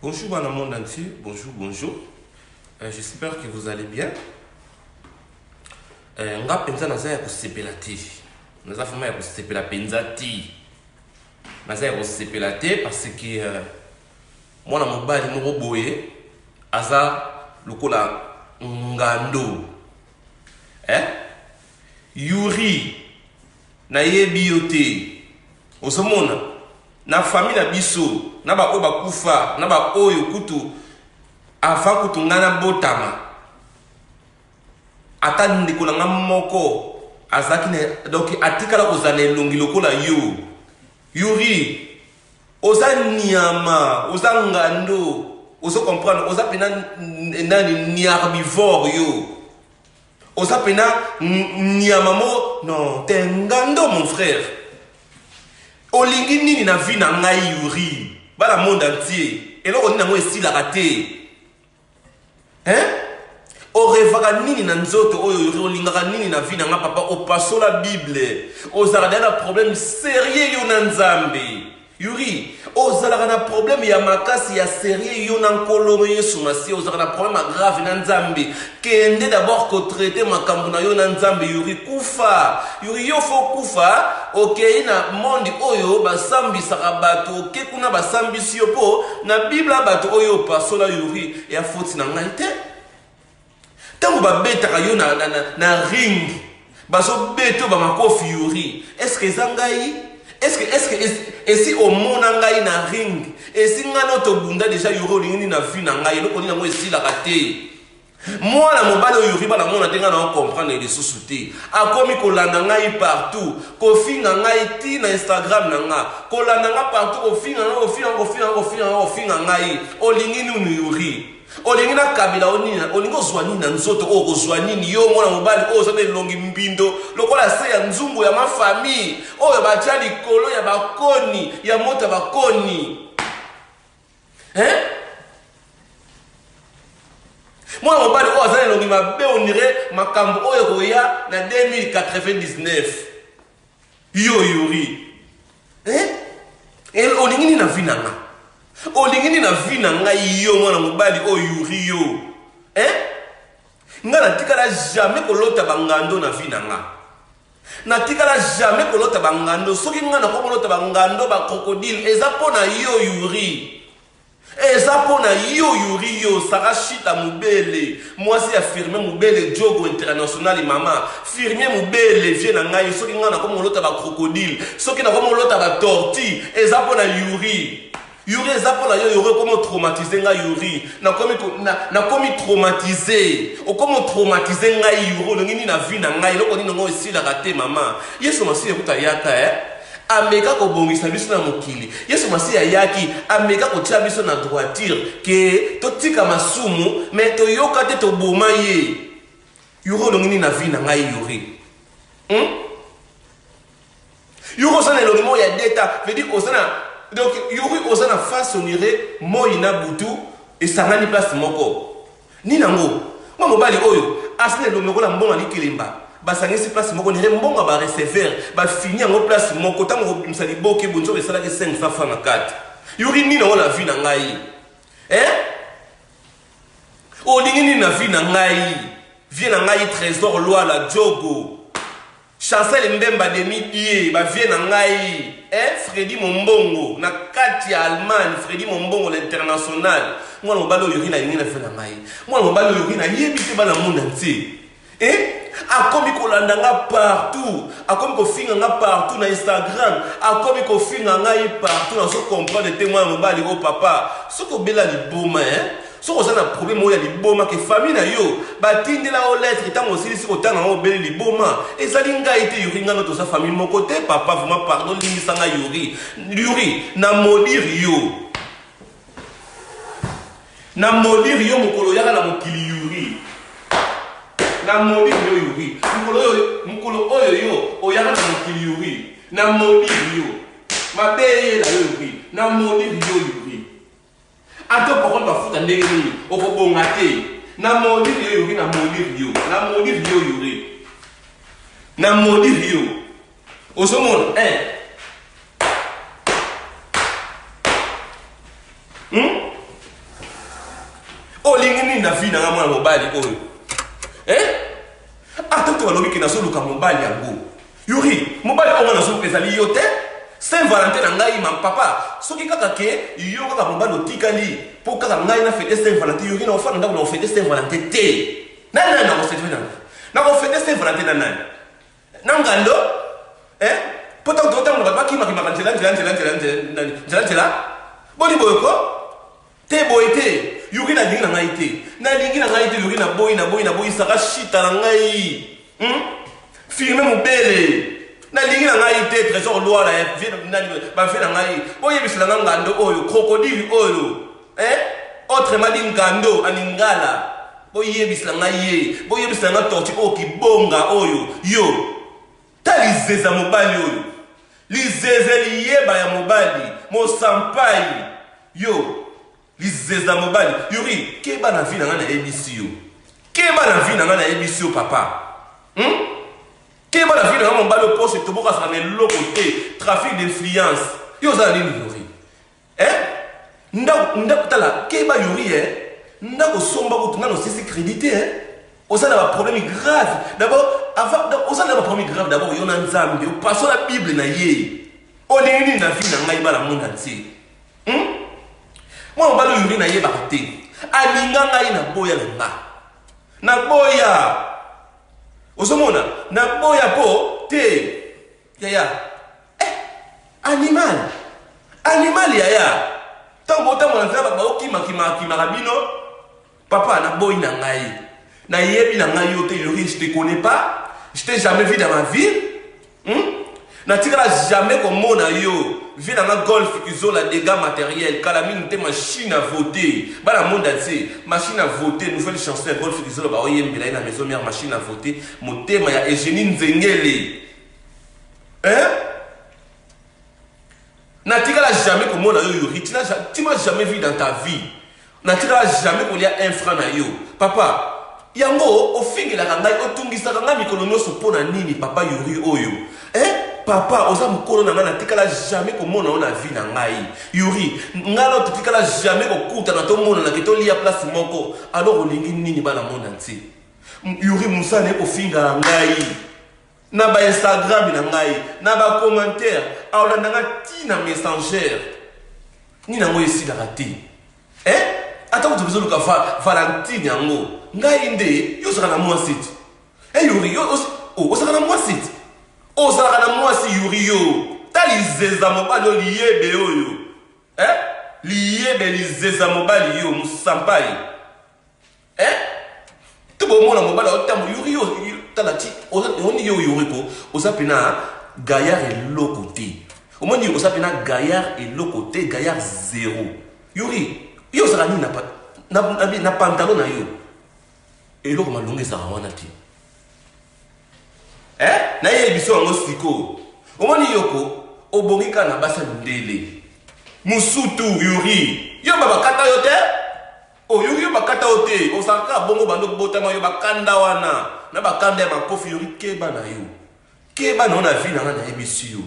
Bonjour bana monde entier, bonjour, bonjour. Euh, J'espère que vous allez bien. Euh, nga penza naza ya kosepela te. Naza vraiment ya kosepela penza te. Naza ya kosepela te parce que euh, mwana mobali moko boye aza lokola ngando. Eh? Yuri nayebi yo te. Ozomona Na famille na biso, na ba oyo bakufa, na ba oyo kutu avant kutu ngai nabotama, ata ndeko na ngai moko azalaki na donc atikala kozala na elongi lokola yo. Yuri, oza niama, oza ngando, ozo comprendre, oza pena nani niarbivore yo. Oza pena nyama moko non te ngando mon frère. Olingi nini na vie na ngai Yuri? Bana monde entier. Eloko nini yango esilaka te? Hein? Orevaka nini na nzoto oyo Yuri olingaka nini na vie na ngai papa opasola Bible. Ozalaka deja na problème sérieux yo na Nzambe. Yuri, ozalaka na problème ya makasi ya serieux yo na Nkolo Yesu Masiya, ozalaka na problème ya grave na Nzambe. Kende d'abord ko traiter makambo na yo na Nzambe Yuri, kufa. Yuri yo faut kufa, okei na monde oyo basambisaka bato, oke kuna basambisi yo po na Bible bato oyo opasola Yuri ya faute na ngai te. Tango babetaka yo na, na, na, na ring bazobeta yo bamakofi yuri eske eza ngai eske eske esi omona ngai na ring esi ngai no tobunda deja yuri olingi nini na vie na ngai eloko nini yango esilaka te mwana mobali oyo yuri bana mona te ngai na comprendre lisusu te akomi kolanda ngai partout kofinga ngai ti na instagram na nga kolanda nga partout kofinga ngai kofinga kofinga kofinga kofinga ngai olingi nini yuri Olingi na kabila o nini? Olingi ozwa nini na nzoto oyo okozwa nini? Yo mwana mobali oyo oza na elongi mbindo lokola se ya nzungu ya ma famille oyo batya likolo ya bakoni ya moto ya bakoni. Hein? Mwana mobali oyo aza na elongi mabe onire makambo oyo ekoya na 2099. Yo Yuri. Eh? Eh, olingi nini na vie na nga? Olingi nini na vie na ngai yo mwana mobali oyo Yuri yo? Eh? Nga natikala jamais kolota bangando na vie na nga. Natikala jamais kolota bangando. Soki nga nakomi kolota bangando ba crocodile eza mpo na yo Yuri. Eza pona yo youri yo Sarah shita mubele mwasi ya firmin mubele djogo international mama firmin mubele vie na ngai soki ngai nakomi kolota ba crocodile soki nakomi kolota ba tortue eza pona youri youri eza pona yo youri okomi traumatise ngai youri nakomi nakomi traumatise okomi traumatise ngai youri olingi nini na vie na ngai eloko nini yango esilaka te mama yesu masiya kuta yaka eh Ameka kobongisa biso na mokili. Yesu Masiya ayaki, ameka kotia biso na droiture que totika masumu, mais toyoka te toboma ye. Yuri olongi nini na vie na ngai Yuri? Hum? Yuri oza na elongi moko ya deta, veut dire oza na donc Yuri oza na face on dirait moi na butu esangani place moko. Nini yango? Mwa mobali oyo aza na elongi lokola mbongo ya likelemba basangisi place moko nire mbongo ya ba receveur bafini yango place moko ntango okobimisa liboke bonzoka esalaki 500 francs na kati yuri nini yango na vie na ngai eh? Olingi nini na vie na ngai vie na ngai trésor lwala jogo Chancel Mbemba demi dieu ba vieux na ngai eh Freddy Mombongo na kati ya Allemagne Freddy Mombongo l'international mwana mobali oyo na lingi na vie na ngai mwana mobali oyo na yebi te bana monde entier eh akomi kolanda nga partout akomi kofinga nga partout na Instagram akomi kofinga ngai partout nazo comprendre te mwana mobali oyo papa soki obela liboma eh Soki oza na problème oyo ya liboma ke famille na yo batindela yo lettre ntango osilisi kotanga yango obeli liboma ezali ngai te Yuri ngai no toza famille moko te papa vraiment pardon limbisa ngai Yuri Yuri na maudire yo na maudire yo mokolo oyaka na mokili Yuri na maudire yo Yuri mokolo oyo mokolo oyo yo oyaka na mokili Yuri na maudire yo mabe eyela yo Yuri na maudire yo Yuri Ata okokoli mafuta ndenge nini, okobonga te. Na maudire yo Yuri, na maudire yo. Na maudire yo Yuri. Na maudire yo. Ozomona, eh. Hmm? Olingi nini na vie na nga mwana mobali oyo? Eh? Ata to balobi ke nazoluka mobali yango. Yuri, mobali oyo nga nazoluka ezali yo te. Saint Valentin na ngai ma papa, soki kaka ke yo kaka mobali otikali po kaka ngai na fete Saint Valentin, Yuri na ofanda ndako na ofete Saint Valentin te. Na nani na kofete na? Na kofete Saint Valentin na nani? Na ngando? Eh? Po tango totambola bato bakimakimaka nzela nzela nzela nzela nzela nzela nzela. Boni boye ko? Te boye te Yuri nalingi na ngai te nalingi na ngai te Yuri naboyi naboyi naboyi Sarah shita na ngai hmm? Firme mobele nalingi na ngai te Trésor Lwala ya vie nani ba vie na ngai boyebisela nga ngando oyo crocodile oyo eh? Autrement dit ngando aningala boyebisela ngai ye boyebisela nga tortue oyo kibonga oyo yo Ta lizeza mobali oyo. Lizeze liyeba ya mobali. Mosampai. Yo. Lizeza mobali. Yuri, keba na vie na nga nayebisi yo. Keba na vie na nga nayebisi yo papa. Hmm? Keba na vie na nga mobali oyo poche etoboka azala na eloko te. Trafic d'influence. Yo oza na nini Yuri? Eh? Ndako, ndako, tala, keba Yuri, eh? Ndako osomba kutu nano osisi crédit te, eh? Oza na ba problème grave. D'abord, avant, oza na ba problème grave d'abord yo na Nzambe, opasola Bible na ye. Olingi nini na vie na ngai bana monde entier? Hmm? Mwana mobali oyo Yuri nayebaka te. Alinga ngai na boya na nga. Na boya. Ozomona? Na boya po te. Yaya. Eh, animal. Animal yaya. Tango botambola nzela bato baokimakima kimaka bino. Papa, naboyi na ngai. Nayebi na ngai yo te, Yuri, je te connais pas. Je t'ai jamais vu dans ma vie. Hmm? Natikala jamais komona yo. Vie na nga golf kizola dégâts matériels kala mingi te machine à voter. Bana monde entier, machine à voter, nouvelle chanson ya golf kizola ba oyembela ye na maison mère machine à voter. Motema ya Eugénie Nzengele. Hein? Natikala jamais komona yo Yuri, tu m'as jamais vu dans ta vie. Natikala jamais kolia un franc na yo. Papa, yango ofingelaka ngai, otungisaka ngai mikolo nyonso mpo na nini papa Yuri oyo? Eh? Papa, oza mokolo na ngai, natikala jamais komona yo na vie na ngai. Yuri, ngai na totikala jamais kokutana tomonana ke tolia place moko. Alors olingi nini bana monde entier? Yuri mosala na ye kofinga ngai. Na ba Instagram na ngai, na ba commentaire, aolanda nga ti na messenger. Nini yango esilaka te? Eh? Ata kutu bizo luka va, Valentine yango. Ngai nde yo ozalaka na mwasi ti. Eh Yuri, yo oh, ozalaka na mwasi ti. Ozalaka na mwasi Yuri yo. Ta lizeza mobali oyo liyebe oyo. Eh? Liyebe lizeza mobali yo musampai. Eh? To bomona mobali otambo yuri yo tala ti omoni yo yuri ko oza pena gaillard eloko te. Omoni oza pena gaillard eloko te, gaillard zero. Yuri, yo ozala nini na, na, na, na pantalon na yo? Eloko malonga ezalaka wana te. Eh? Nayebi biso yango sikoyo. Omoni yoko obongi kaka na basi ya mindele. Musutu Yuri, yo babakata yo te? Oh yuri yo bakata yo te ozalaka kaka bongo banda obotama yo bakanda wana na bakanda ya makofi yuri keba na yo keba na yo na vie na ngai nayebisi yo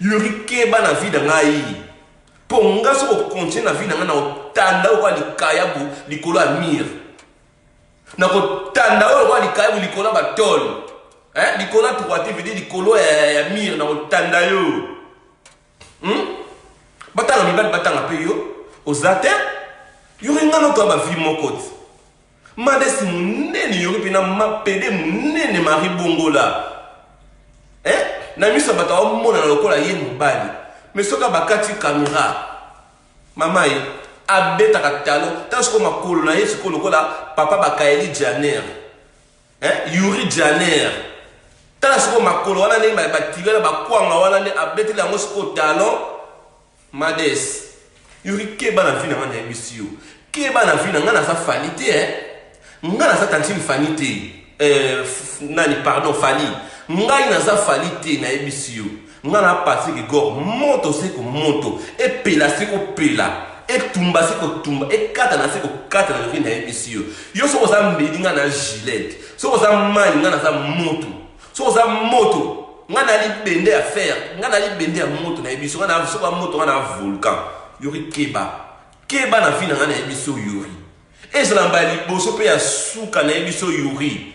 yuri keba na vie na ngai mpo nga soki okontinue na vie na ngai na otanda oyo lokola likayabu likolo ya mire na kotanda oyo lokola likayabu likolo ya batole eh? likolo ya droite vede likolo ya, ya mire na kotanda yo Hmm? Batanga mibali batanga pe yo oza te yori nga noto ba vie moko ti madesi munene yori pe na mapede munene Marie Bongola eh na miso bato aomonana lokola ye mobali mais soki abakati kamera mama ye abetaka talo tala sikoyo makolo na ye sikoyo lokola papa bakaeli janer Eh, Yuri Janer. Tala sikoyo makolo wana ndenge batire na bakwanga wana nde abeteli yango sikoyo talon Mades. Yuri keba na vie na nga nayebisi yo. Keba na vie na nga naza Fally te eh. Nga naza tantine Fanny te. Eh, nani pardon Fally. Ngai naza Fally te nayebisi yo. Nga na Patrick Igor moto se ko moto epela se ko pela etumba se kotumba ekatana se kokatana yoki nayebisi yo yo soki oza mbeli nga na gilete soki oza mai nga naza moto soki oza moto nga na libende ya fer nga na libende ya moto nayebisi yo nga na soki moto nga na volcan yori keba keba na vie na nga nayebisi yo yori. Ezala mbala liboso mpe ya suka nayebi so Yuri.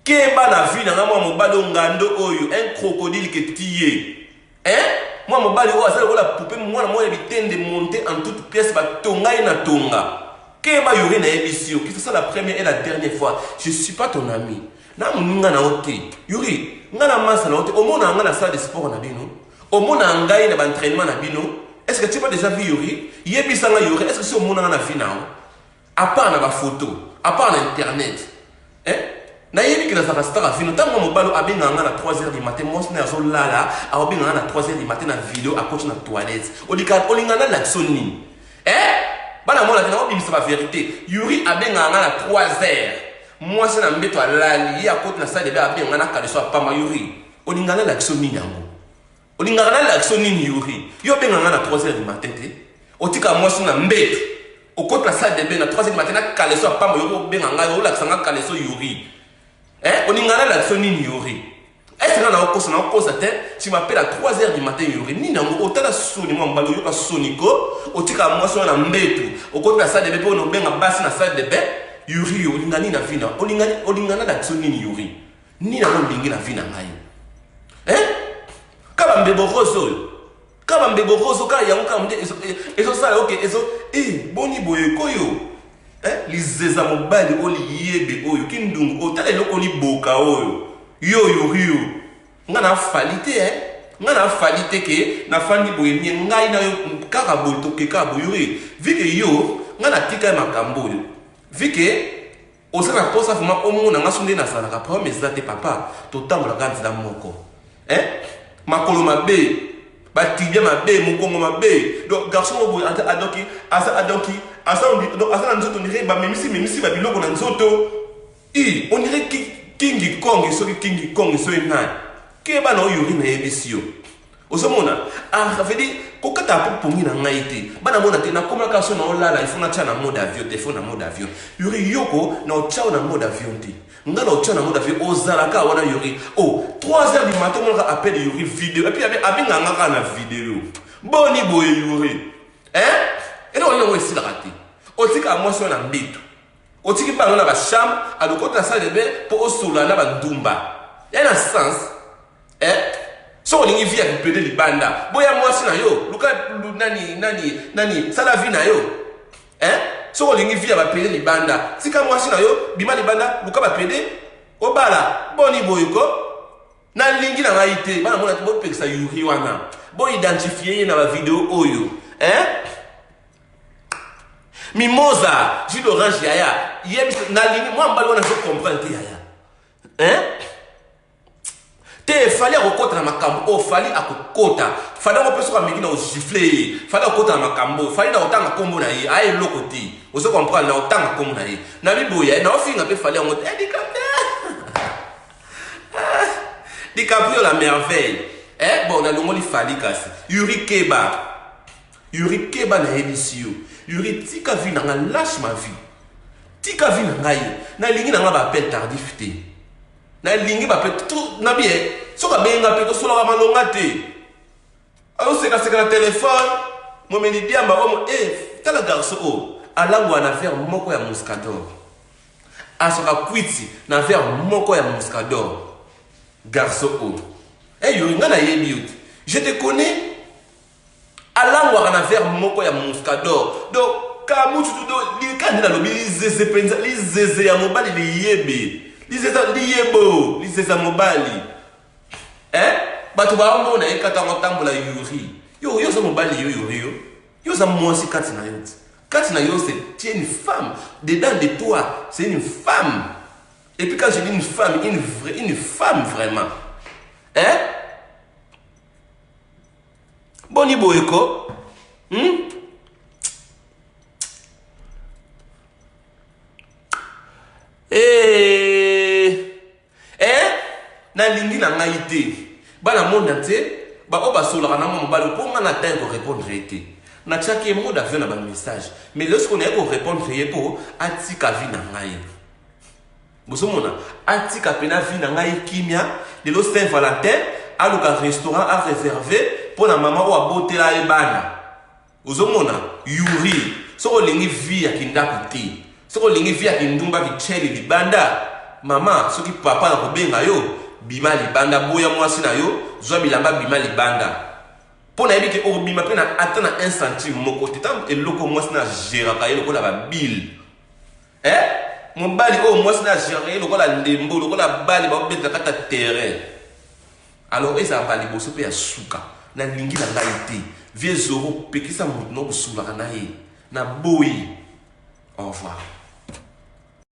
Keba na vie na nga mwa mobali oyo ngando oyo un crocodile que tu es. Hein? Mwa mobali oyo aza lokola poupée mwana moko ya bitende monte en toute pièce batonga ye na tonga. Keba Yuri nayebisi yo que ce soit la première et la dernière fois. Je suis pas ton ami. Na moninga na yo te. Yuri, nga na masa na yo te. Omona nga na salle de sport na bino. Omona ngai na ba entraînement na bino. Est-ce que tu as déjà vu Yuri? Yebisa nga Yuri, est-ce que si omona nga na vie na yo? À part na ba photo, à part na internet. Hein? Nayebi ke nazalaka star ya vino. Ntango mobali abengaka nga na 3 heures du matin, mwasi na azolala, abengaka nga na 3 heures du matin na video akoti na toilette. Olika olinga na lakisa nini? Eh? Bana mona te naobimisa ba verité. Yuri abengaka nga na 3 heures. Mwasi na mbeto alali, ye akoti na salle de bain abenga nga na kaleso ya pamba Yuri. Olinga na lakisa nini yango? Olingaka na lakisa nini Yuri? Yo obenga nga na 3 heures du matin te. Otika mwasi na mbeto. Okoti na salle de bain na 3 heures du matin na kaleso ya pamba yo obenga ngai olakisa nga kaleso Yuri. Eh, olinga na lakisa nini Yuri? Est-ce que na okosa na okosa te? Tu m'appelles à 3 heures du matin Yuri. Nini yango otala soni mwa mbala oyoka soni ko otika mwasi na mbeto. Okoti na salle de bain pe obenga basi na salle de bain. Yuri olinga nini na vie na? Olinga olinga na lakisa nini Yuri? Nini yango olingi na vie na ngai? Eh? Kaba mbebo rose oyo. Kaba mbebo rose kaka yango kaka nde ezosala oke ezo eh boni boye koyo. Eh lizeza mobali oyo liyebe oyo kindungu oyo tala eloko liboka oyo. Yo yo rio. Nga na fali te eh. Nga na fali te ke nafandi boye nie ngai na yo kaka boye toke kaka boye yuri. Vu que yo nga natika ye makambo oyo. Vu que Oza na posa vraiment omona nga so nde nazalaka problème eza te papa totambolaka nzela moko hein makolo mabe batibia mabe mokongo mabe donc garçon moko boye adoki aza adoki aza donc aza na nzoto ondire bamemisi memisi babiloko na nzoto i ondire kingi kong soki kingi kong soki nani keba na oyo nayebisi yo Ozomona? Ah, veut dire kokata po pongi na ngai te. Bana mona te nakomaka so na olala il faut natia na mode avion te, faut na mode avion. Yuri yoko na otia na mode avion te. Nga na otia na mode avion ozalaka wana Yuri. Oh, 3 heures du matin monaka appel Yuri vidéo. Et puis abenga nga kaka na vidéo. Boni boye Yuri. Hein? Eloko nini yango esilaka te. Otika mwasi wana na mbeto. Otiki bango na ba chambre, alokota na salle de bain po osolola na ba ndumba. Ya na sens. Eh? Soki olingi vie ya kipede libanda, boya mwasi na yo, luka nani nani nani, sala vie na yo. Eh? Soki olingi vie ya bapede libanda, tika mwasi na yo, bima libanda, luka bapede, obala, boni boye ko? Nalingi na ngai te, bana mona te bopekisa Yuri wana. Bo identifier ye na ba video oyo. Eh? Mimosa, jus d'orange yaya, yebisa nalingi mwa mbali wana zo comprendre te yaya. Hein? Te Fally akokota na makambo oyo Fally akokota Fally yango mpe soki ameki na ogifle ye Fally akokota na makambo oyo Fally na kotanga nkombo na ye aya eloko te ozo comprendre na kotanga nkombo na ye na biboya na ofinga mpe Fally yango te eh, DiCaprio DiCaprio la merveille eh bon nalongoli Fally kasi Yuri Keba Yuri Keba nayebisi yo Yuri tika vie na nga lâche ma vie tika vie na ngai nalingi na nga ba appel tardif te Nalingi ba pe tout na bien. Soki abengi nga pe tosolaka malonga te. Azoseka seka na telefone. Momeli diamba omo eh tala garçon oyo alangwa na verre moko ya muscador. Aswaka kwiti na verre moko ya muscador. Garçon oyo. Eh yo nga nayebi yo te. Je te connais. Alangwaka na verre moko ya muscador. Donc kamutu do lika nde nalobi lizeze penza lizeze ya mobali liyebe lizeze liyebo lizeze ya mobali eh bato baomona ye kata yango tambola yuri yo yo oza mobali yo yuri yo yo oza mwasi kati na yo ti kati na yo c'est une femme dedans de toi c'est une femme et puis quand je dis une femme une vraie une femme vraiment hein Boni boye ko? Hmm? Eh, eh, nalingi na ngai te. Bana monde entier, ba oyo basolaka na mwa mobali mpo ngai na temps ko répondre ye te. Natiaki ye mot d'avion na ba message. Mais lelo sikoyo naye ko répondre ye mpo atika vie na ngai. Bozomona atika pena vie na ngai kimia lelo Saint Valentin aluka restaurant a reserve pona mama oyo abotela ye bana ozomona Yuri soki olingi vie ya kindako te. Soki olingi vie ya kindumba kicheli libanda, mama soki papa na kobenga yo, bima libanda, boya mwasi na yo, zwa bilamba bima libanda. Mpo nayebi ke okobima mpe na ata na 1 centime moko te. Ntango eloko mwasi na geraka ye lokola ba bill. Eh? Mobali oyo mwasi na geraka ye lokola ndembo, lokola bale baobeta kata terrain. Alors ezala ba liboso mpe ya suka. Nalingi na ngai te. Vieux Zoro pekisa moto na kosulaka na ye. Naboyi. Au revoir.